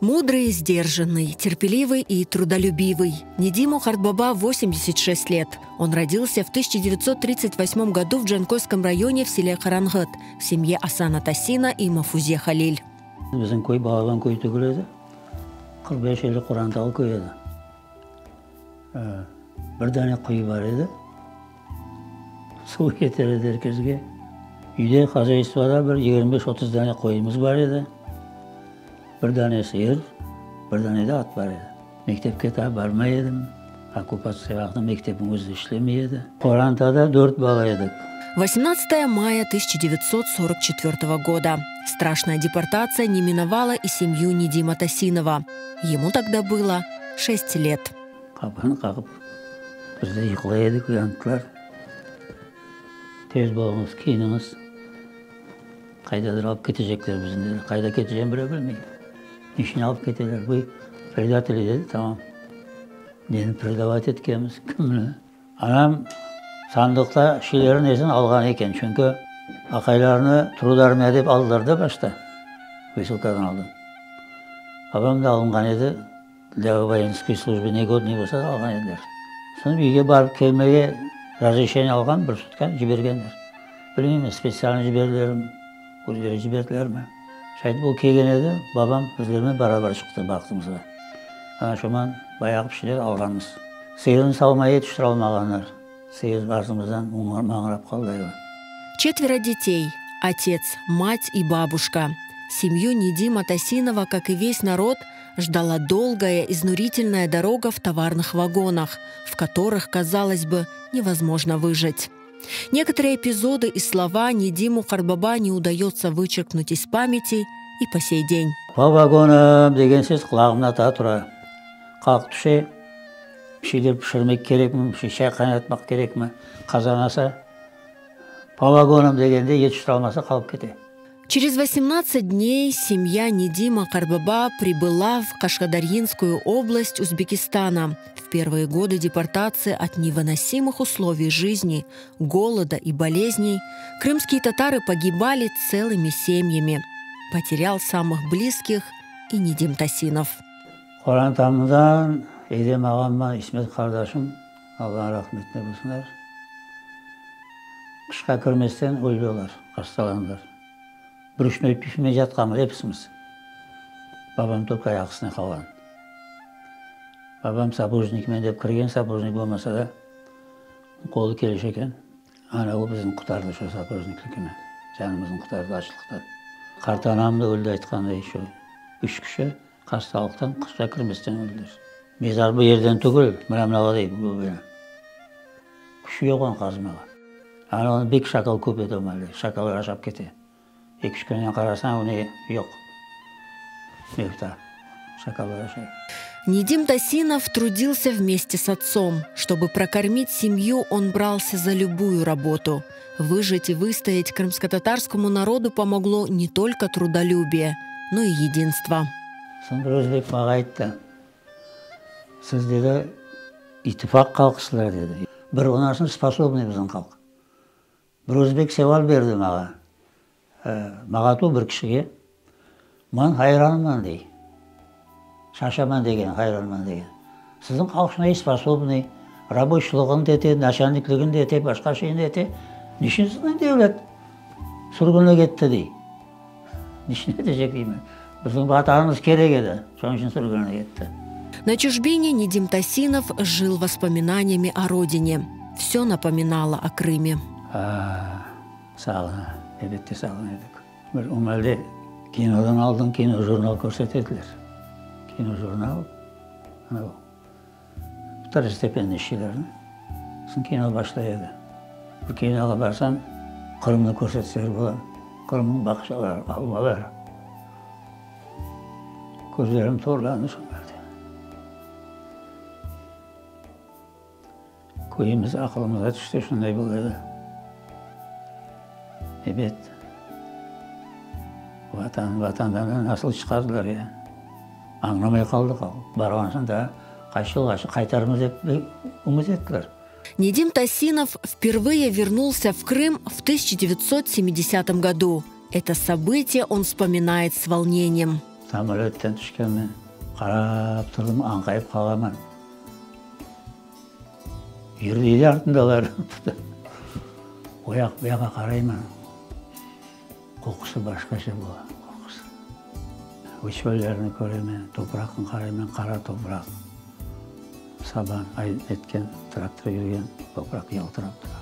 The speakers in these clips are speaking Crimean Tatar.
Мудрый, сдержанный, терпеливый и трудолюбивый. Недиму Хартбаба 86 лет. Он родился в 1938 году в Джанкойском районе в селе Карангыт в семье Асана Тасина и Мафузе Халиль. Bizim köy balaban köy tügül edi. 45-50 qorantalı köy edi. Bir dane quyu bar edi. Suv yeter edi er kesge. Üyde, xozaystvada bir 25-30 dane qoyumız bar edi. Bir dane sıyır, bir dane de at bar edi. Mektepke daa barmay edim. Okkupatsiya vaqtı mektepniñ özü işlemey edi. Qorantada dört bala edik. 18 мая 1944 года. Страшная депортация не миновала и семью Недима Тасинова. Ему тогда было 6 лет. Qapunı qaqıp, biz de yuqlay edik, uyandılar. Tez boluñız, kiyiniñiz, qaydadır alıp ketecekler bizni, dedi. Qayda keteceğini bile bilmey. Niçün alıp keteler? Bu predateli, dedi, tamam. Neni predavat etkenmiz, kimni? Anam sandıqta şeylerin nesini alğan eken, çünki aqaylarını trudarmiya dep aldılar da başta, vısılkadan aldın. Babam da alınğan edi, Для voyenskoy slujbı negodnıy bolsa da alğan ediler. Soñ üyge barıp kelmege razreşeniye alğan, bir sutka cibergenler. Bilmeymen, spetsialno ciberdilermi, özleri ciberdilermi. Şaytip o kelgen edi, babam bizlermen barabar çıqtı bahtımızğa. Ana şoman bayağı bir şeyler alğanmız. Sıyırnı savmaya yetiştiralmağanlar. Sıyır artımızdan mañrap qaldı ayvan. Четверо детей – отец, мать и бабушка. Семью Недима Тасинова, как и весь народ, ждала долгая, изнурительная дорога в товарных вагонах, в которых, казалось бы, невозможно выжить. Некоторые эпизоды и слова Недиму Карбаба не удается вычеркнуть из памяти и по сей день. По vagonam degen ses qulağımda daa tura. Qalqıp tüşe, bir şeyler pişirmek kerekmi, bir şey çay qaynatmaq kerekmi, qazan asa, po vagonam degende yetiştiralmasa qalıp kete. Через 18 дней семья Недима Карбаба прибыла в Кашкадарьинскую область Узбекистана. В первые годы депортации от невыносимых условий жизни, голода и болезней крымские татары погибали целыми семьями. Потерял самых близких и Недим Тасинов. Qorantamdan Edem ağamman İsmet qardaşım, Alla rahmetine bulsunlar, qışqa kirmesten öldi olar, hastalandılar. Brüşnoy pişmey yatqanmız episimiz. Babam tolko ayaq üstüne qalğan. Babam sapojnikmen dep kirgen, sapojnik bolmasa da, qolu keliş eken. Ana o bizni qutardı şu sapojniklikini, canımıznı qutardı açlıqtan. Qartanam da öldi aytqanday, şu üç kişi hastalıqtan qışqa kirmesten öldiler. Mezar bu yerden tügül, mına mınavday bu böyle. Küçü yoq onı qazmağa. Ana onı bek şakal köp edi o maalde, şakallar aşap kete. Eki-üç künden qarasañ, onı yoq, mevta, şakallar aşay. Недим Тасинов трудился вместе с отцом. Чтобы прокормить семью, он брался за любую работу. Выжить и выстоять крымско-татарскому народу помогло не только трудолюбие, но и единство. Soñ bir özbek maña ayttı, Siz, dedi, ittifaq halqısıñlar, dedi. Bir onarsıñ sposobnıy bizim halq. Bir özbek seval berdi maña, maña tu bir kişige, Man hayranman, dey. Şaşaman degen, hayranman degen. Siziñ halq şunday sposobnıy, raboçlığını da ete, naçalnikligini de ete, başqa şeyni de ete. Niçün sizni devlet sürgünlik etti, dey. Niçün etecek deymen. Bizim vatanımız kerek edi, şonıñ içün sürgünlik etti. На чужбине Недим Тасинов жил воспоминаниями о родине. Все напоминало о Крыме. Sağına, elbette sağına edik. Bir o maalde kinodan aldın kinojurnal körsete ediler. Kinojurnal, anav vtorostepenniy şeylerni. Soñ kino başlay edi. Bir kinoğa barsañ, Qırımnı körsetseler bola, Qırımnıñ bağçaları, almaları. Közlerim torlandı şu maalde. Köyümiz aqılımızğa tüşti, şunday bola edi. Ebet, Vatan, Vatandan nasıl çıqardılar ya? Añlamay qaldıq. Barğan soñ daa qaç yılğa qaytarmız dep ümüt ettiler. Недим Тасинов впервые вернулся в Крым в 1970 году. Это событие он вспоминает с волнением. Samolötten tüşkenmen, qarap turdım, añqayıp qalaman. Yürüyler artındalar. O yaq, bu yaqa qarayman. Qoqusı başqaça bola, qoqusı. O çöllerni köremen, topraqnı qarayman, qara topraq. Saban etken, traktor yürgen, topraq yaltırap tura.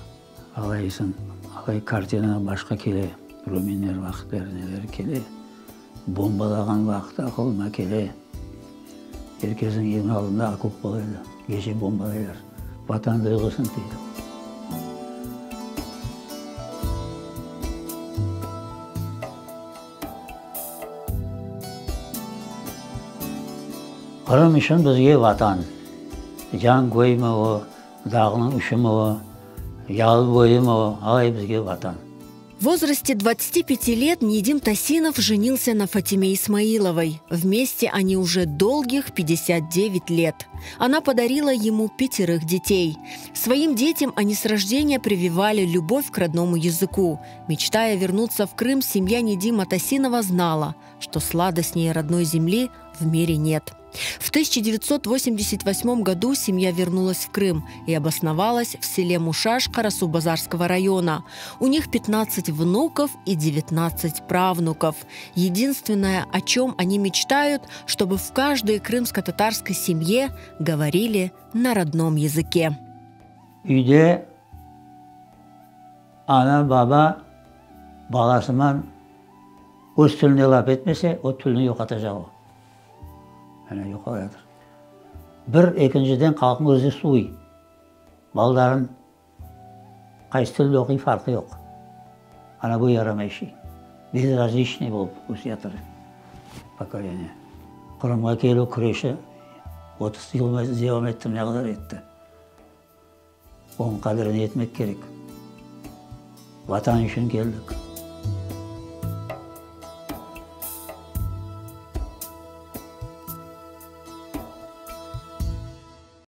Alaysıñ, alay kartina başqa kele, ruminler vaqıtları neler kele, bombalağan vaqıt aqılıma kele. Er kesniñ eviniñ aldında okop bola edi, gece bombalaylar. Vatan duyğusını tıydım. Qırım içün bizge Vatan. Canköymi o, Dağnıñ uçumı o, yalı boyumı o, alay bizge Vatan. В возрасте 25 лет Недим Тасинов женился на Фатиме Исмаиловой. Вместе они уже долгих 59 лет. Она подарила ему пятерых детей. Своим детям они с рождения прививали любовь к родному языку. Мечтая вернуться в Крым, семья Недима Тасинова знала, что сладостнее родной земли в мире нет. В 1988 году семья вернулась в Крым и обосновалась в селе Мушаш Карасу-Базарского района. У них 15 внуков и 19 правнуков. Единственное, о чем они мечтают, чтобы в каждой крымско-татарской семье говорили на родном языке. Üyde ana, baba balasıman öz tilinde laf etmese, o tilni yoqatacaq o. Ana yoqaladır. Bir, ekinciden halqnıñ özü suvuy. Baldarın qaysı tilde oquy farqı yoq. Ana bu yaramay şey. Bezrazliçnıy bolıp öseyatır pokoleniye. Qırımğa kelüv küreşi 30 yıl devam etti, ne qadar etti. Onıñ qadrini etmek kerek. Vatan içün keldik.